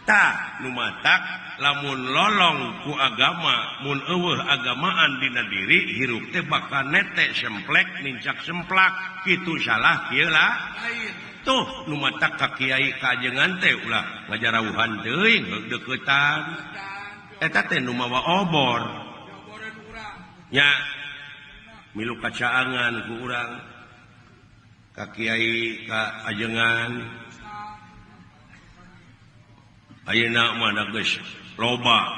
Tah nu matak lamun lolong ku agama mun eueuh agamaan dina diri hirup teh bakal nete semplek nincak semplak kitu salah kieu lah. Tuh nu matak ka kiai ka ajengan teh ulah ngajarauhan teuing heug deuketan. Eta teh nu mawa obor. Nya milu kacaangan ku urang ka kiai ka ajengan. Ayeuna mah da geus loba.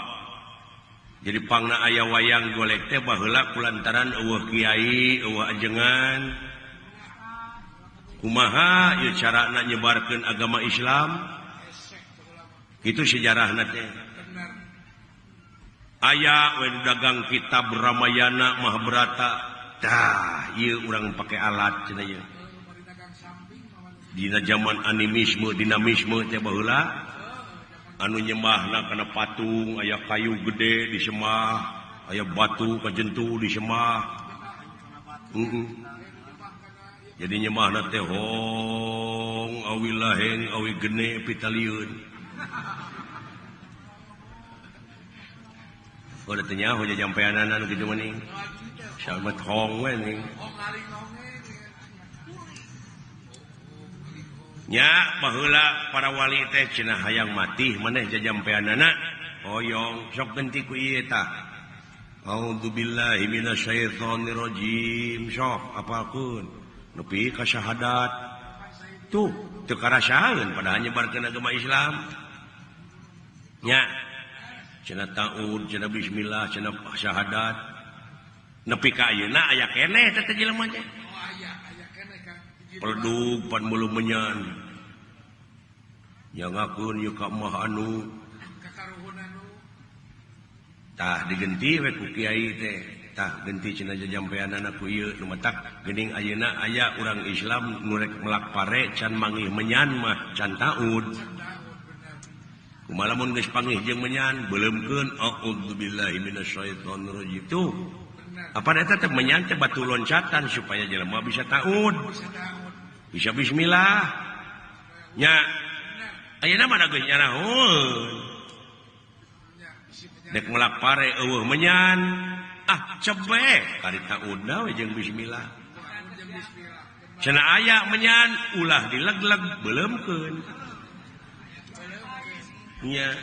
Jadi pangna aya wayang golek teh baheula kulantaran eueuh kiai, eueuh ajengan. Kumaha ieu carana nyebarkeun agama Islam? Kitu sejarahna teh. Aya we dagang kitab Ramayana Mahabharata. Tah, ieu urang pake alat cenah ieu. Dina zaman animisme, dinamisme teh baheula anu nyembahna kana patung, aya kayu gede disembah, aya batu kajentu disembah. Jadi nyembahna teh hong awi laheng awi gene pitalieun. Udah teu nyaho jajampeanana nu kitu mah ning. Samet hong we ning. Nya baheula para wali teh cenah hayang mati maneh jajampeanana hoyong sok genti ku ieu tah. A'udzubillahi minasyaitonirrajim sok apalkeun nepi ka syahadat. Tuh teu karasaeun padahal nyebarkeun agama Islam. Nya cenah taud cenah bismillah cenah syahadat nepi ka ayeuna aya keneh teh teh jelema teh. Peldug pan mulu menyan nyangakeun ieu ka mah anu tah digenti we ku kiai teh tah genti cenah jajampeanana ku ieu nu matak geuning ayeuna aya urang Islam nu rek melak pare can mangih menyan mah can taud kumaha lamun geus pangih jeung menyan beuleumkeun a'udzubillahi minasyaitonirrajim tuh apa eta teh menyan teh batu loncatan supaya jelema bisa taud bisa bismillah nya ayeuna mah da geus nyarahoeun dek melak pare eueuh menyan ah cebek kari taudna we jeung bismillah cenah aya menyan ulah dilegleg beuleumkeun nya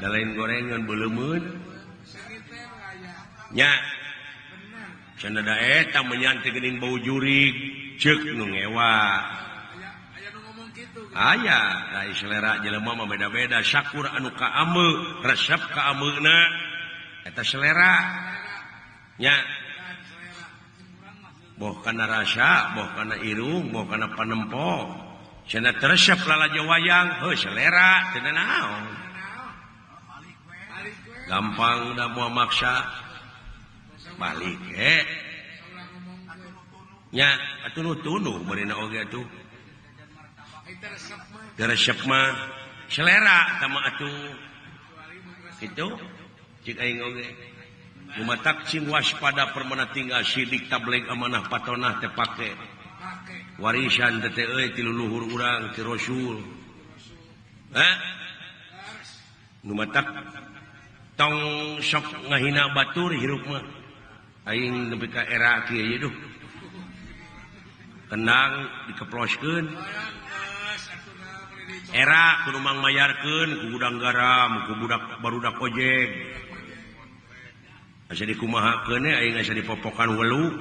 da lain gorengan beuleumeun nya cenah da eta menyan teh geuning bau jurig ceuk nu ngewa aya da selera jelema mah beda-beda sakur anu kaame resep kaameuna eta selera nya boh kana rasa boh kana irung boh kana panempo cenah resep lalajo wayang heuh selera teu naon gampang da moal maksa balik nya atuh tunduh beurina oge atuh resep mah selera tama atuh kitu cik aing oge lumatak cing waspada permana tinggal sidik tabligh amanah patonah teh pake warisan teh teh euy ti leluhur urang ti Rasul ha lumatak tong sok ngahina batur hirup mah aing nepi ka era kieu ye duh kendang dikeploskeun era kudu mangmayarkeun ku gudang garam ku budak barudak ojek asa dikumahakeun aing asa dipopokan welu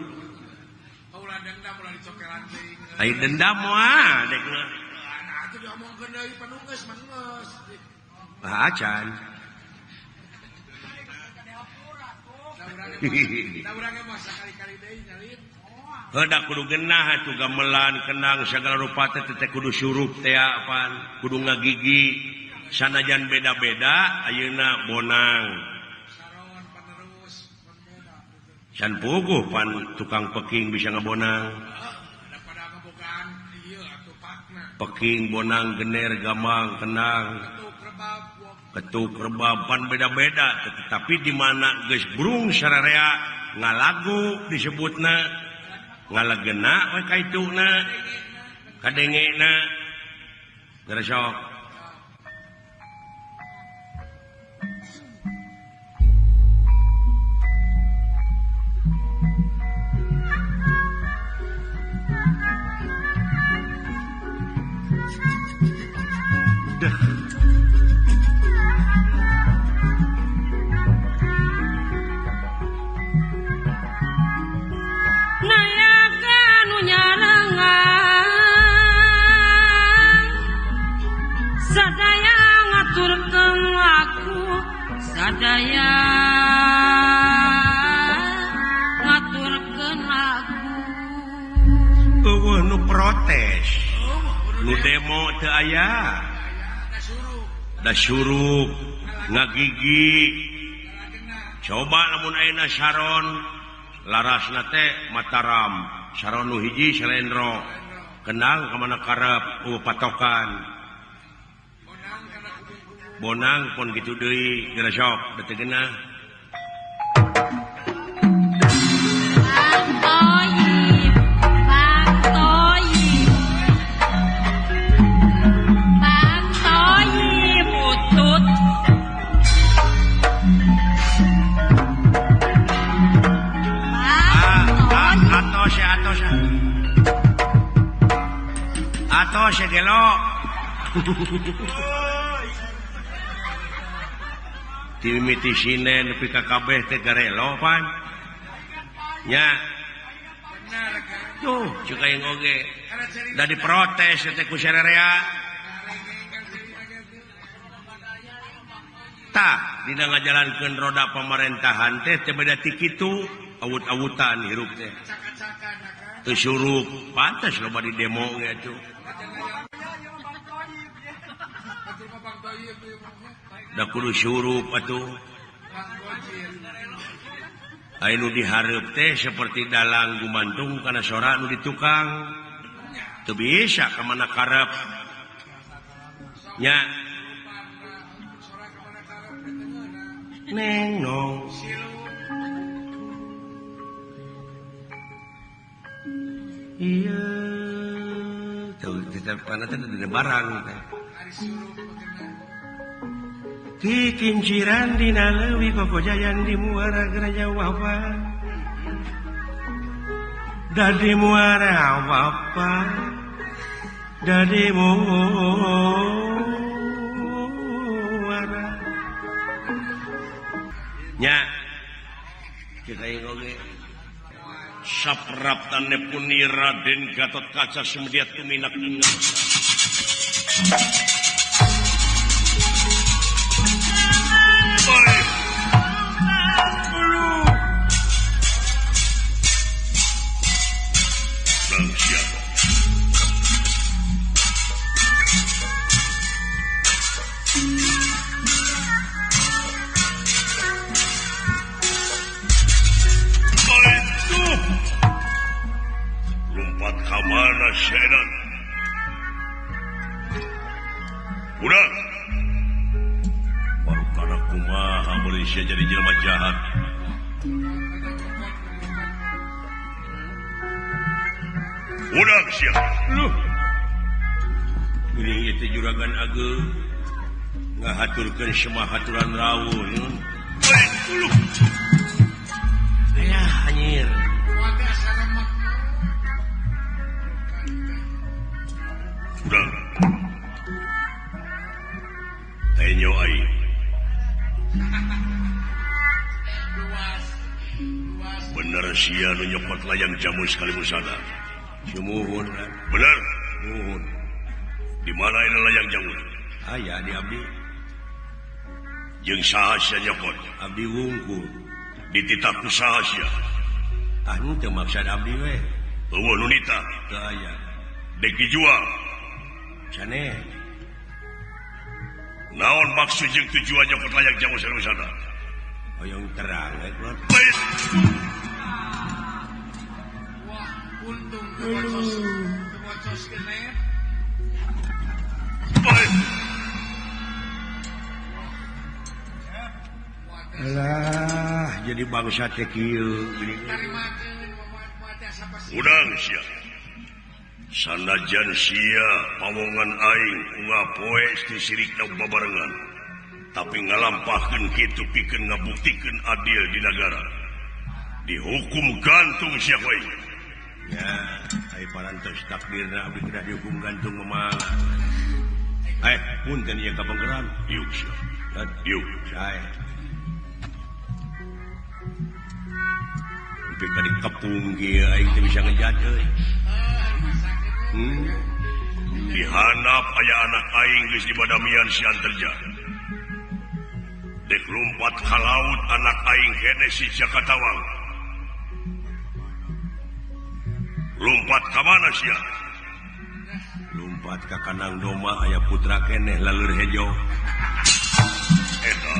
aing dendam moal dek mah atuh diomongkeun deui panunggeus mah geus ah acan Heudak kudu genah atuh gamelan kendang segala rupa teh teh kudu surup teh apaan kudu ngagigi sanajan beda-beda ayeuna bonang can puguh pan tukang peking bisa ngabonang peking bonang gener gamang kendang ketuk rebab pan beda-beda tetapi di mana geus brung sararea ngalagu disebutna ngalegena we kaituna kadengena Geura sok. Sadaya ngaturkeun lagu. Eueuh nu protes, nu demo teu aya. Da surup ngagigi. Coba lamun ayeuna saron larasna teh Mataram, saron nu hiji Selendro. Kenang ka mana karep eueuh patokan. Bonang pon gitu deui geura sok da teu geunah. Bang Toyib, Bang Toyib, Bang Toyib utut. Atos ya atos ya. Atos ya gelo. Timiti sinen nepi ka kabeh teh garelo pan. Nya. Tuh, cek aing oge. Da diprotes teh ku sararea. Tah, dina ngajalankeun roda pamerintahan teh teu beda ti kitu, awut-awutan hirup teh. Teu surup, pantes loba di demo ge atuh. Da kudu surup atuh. Aya nu dihareup teh seperti dalang gumantung kana sora nu di tukang. Teu bisa ka mana karep. Nya. Neng nong. Iya, tuh tetep kana teh di barang teh. Kikinciran dina leuwih kokojayan di muara geraja wapa. Dadi muara wapa. Dadi muara. Nya. Kita aing oge. Sapraptane puni Raden Gatotkaca sumediat tuminak ingat. Jadi jelema jahat. Udah siap. Luh. Geuning ieu teh juragan ageung ngahaturkeun semah haturan rawuh. Luh. Ayah anjir. Udah. Tenyo aing. Bener sia nu nyokot layang jamu sekali musada. Sumuhun. Bener. Muhun. Di mana ini layang jamu? Aya di abdi. Jeung saha sia nyokot? Abdi wungkul. Dititah ku saha sia? Anu teu maksad abdi we. Eueuh nu nitah. Teu aya. Dek dijual. Caneh. Naon maksud jeung tujuan nyokot layang jamu sekali musada? Hoyong terang we. Wah, untung teu kene. Alah, jadi bangsa teh kieu. Udang sia. Sanajan sia pawongan aing unggal poe disirikna babarengan. Tapi ngalampahkeun kitu pikeun ngabuktikeun adil di nagara. Dihukum gantung sia ku aing. Ya, ai parantos takdirna abdi kedah dihukum gantung mah. Eh, punten ieu ka panggeran. Diuk sia. Diuk sae. Sampai ka dikepung kieu aing teu bisa ngejat euy. Dihanap aya anak aing geus dibadamian si Anterja. Dek lompat ka laut anak aing hene si Jakatawang. Lompat ka mana sia? Lompat ka kandang domba aya putra keneh laleur hejo. Eta.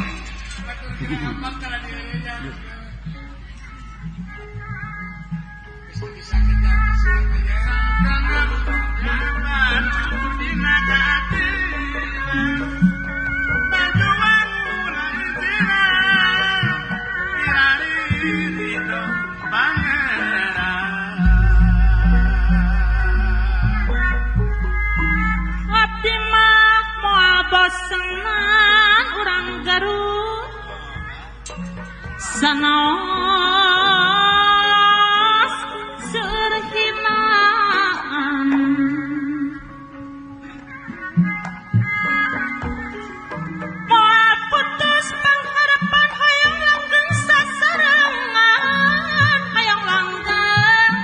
Abdi mah moal bosenan urang Garut sanaos seueur hinaan moal putus pangharapan hayang langgeng sasarengan hayang langgeng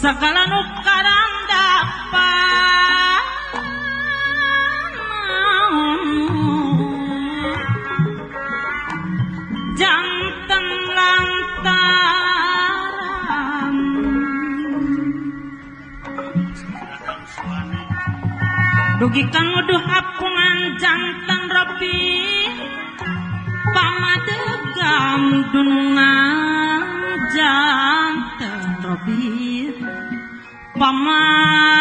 segala nu karandapan janten lantaran dugi kang nguduh apungan janten Robi pamadegan dunungan janten Robi pamadegan.